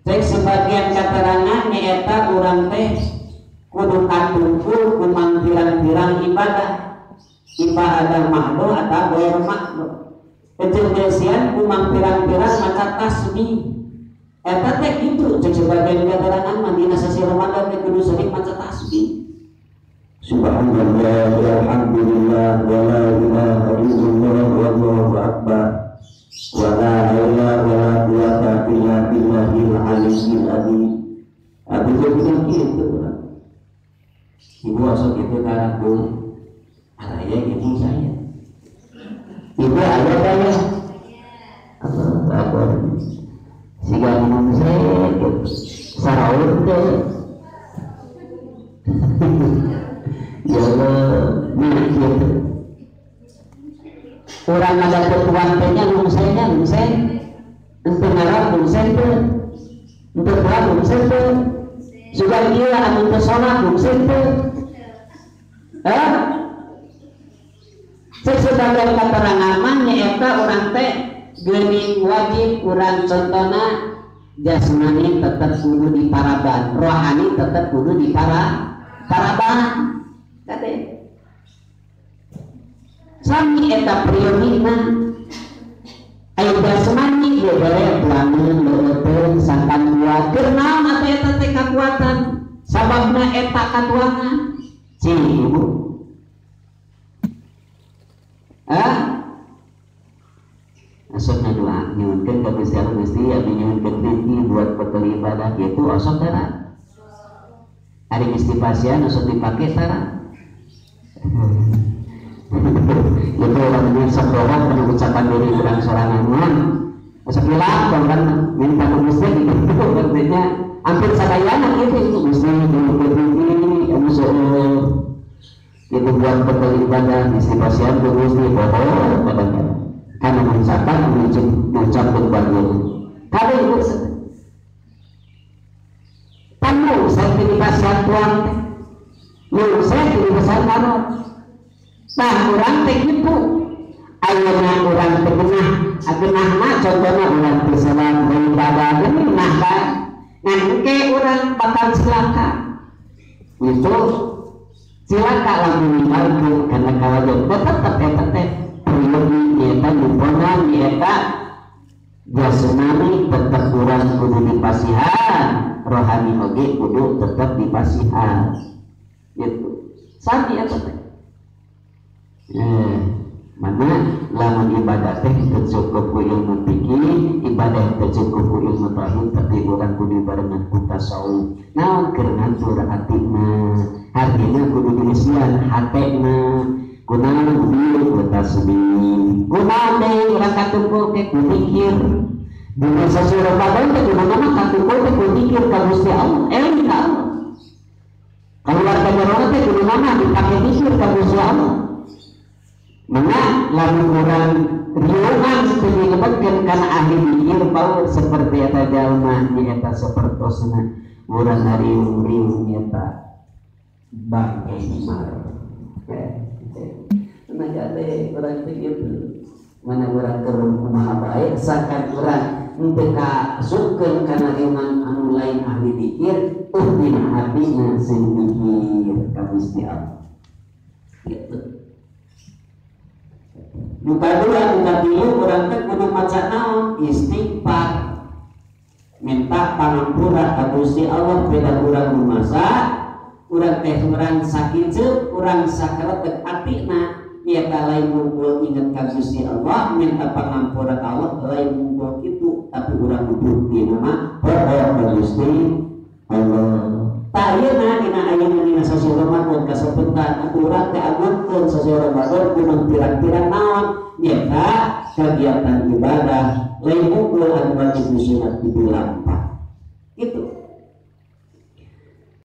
Cek sebagian katerangan nyaeta urang teh kudu katungkul ku mangpirang-pirang ibadah. Ibadah mahdoh atau ghair mahdoh. Kecil kesian ku mangpirang-pirang maca tasbih. Eta teh kitu cek sebagian katerangan mah dina sasi Ramadan teh kudu sering maca tasbih. Subhanallah walhamdulillah wala ilaha illallah wallahu akbar wala haula wala quwata illa billahil aliyyil azim. Abdi teh kitu urang. Ibu asup kitu ka Bu. Araya ibu saya. Ibu aya teh ya? Allahu akbar. Siga minum saya saraun teh. Ya Allah, mikir. Urang ada ketuan teh nya nungsenya nungsen. Henteu ngarap nungsen teh. Henteu kuat nungsen teh. Sugan ieu anu teu salat nungsen teh. Hah? Cek sebagian katerangan mah nyaeta urang teh geuning wajib urang contona jasmani tetep kudu diparaban, rohani tetep kudu diparaban. Kade sami eta priorina aya jasmani dibere tuangeun leuteung sangkan kuat keur naon atuh eta teh kakuatan sababna eta katuangan cing ibu. Ah, asokna doa nyuhunkeun ka Gusti Allah, Gusti abdi nyuhunkeun rezeki buat bekal ibadah kitu osok tara. Ari geus dipasihan osok dipake tara. Itu orang yang sok doa anu ucapan diri urang sorangan mah. Osok hilang kan minta ka Gusti gitu artinya hampir sadayana kitu itu Gusti nyuhunkeun rezeki anu seueur itu buat bekal ibadah geus dipasihan ku Gusti bohong kadang-kadang. Karena mengucapkan mengucapkan bagus. Kalau ibu tamu saya pilih pasien tuang, lu saya pilih pasien karo. Nah orang teh kitu, ayeuna urang teh genah, agenahna contohna urang teh salat beribadah genah kan, ngan engke urang bakal cilaka. Itu cilaka lamun ninggalkeun kana kawajib tetep eta teh priyogi nyata luponan nyata jasmani tetap kurang kudu dipasihan, rohani oge kudu tetap dipasihan gitu sami eta teh. Mana lamun ibadah teh teu cukup ku ilmu fikih, ibadah teu cukup ku ilmu tauhid, tapi urang kudu barengan ku tasawuf. Naon keur ngatur hatina, hartina kudu diisian hatena. Kunaon dieu ku tasbih, kunaon deui urang katumpul teh ku zikir. Dina sasi Ramadan teh kudu mah katumpul teh ku zikir ka Gusti Allah, eling ka Allah. Kaluar ka jero teh kudu mah dipake zikir ka Gusti Allah. Mana lamun urang riungan teu dilebetkeun kana ahli zikir baur seperti eta jalma nyaeta sapertosna urang ngariung-riung nyaeta bangke mar. Nah kade urang teh kitu. Mana urang keur kumaha bae sangkan urang henteu kasupkeun kana riungan anu lain ahli zikir, tuh dina hatina sing zikir ka Gusti Allah. Gitu. Nu kadua, nu katilu urang teh kudu maca naon? Istighfar. Minta pangampura ka Gusti Allah beda urang rumasa, urang teh urang sakiceuk, urang sakaretek atina. Nyata lain ngumpul inget ka Gusti Allah, minta pangampura ka Allah lain ngumpul kitu, tapi urang bukti nama poho ka Gusti Allah. Tah ayeuna dina ayeuna dina sasi Ramadan kasepetan atuh urang teh agungkeun sasi Ramadan kudu pirang-pirang naon nyata kegiatan ibadah lain ngumpul anu wajib sunat dilampah. Gitu.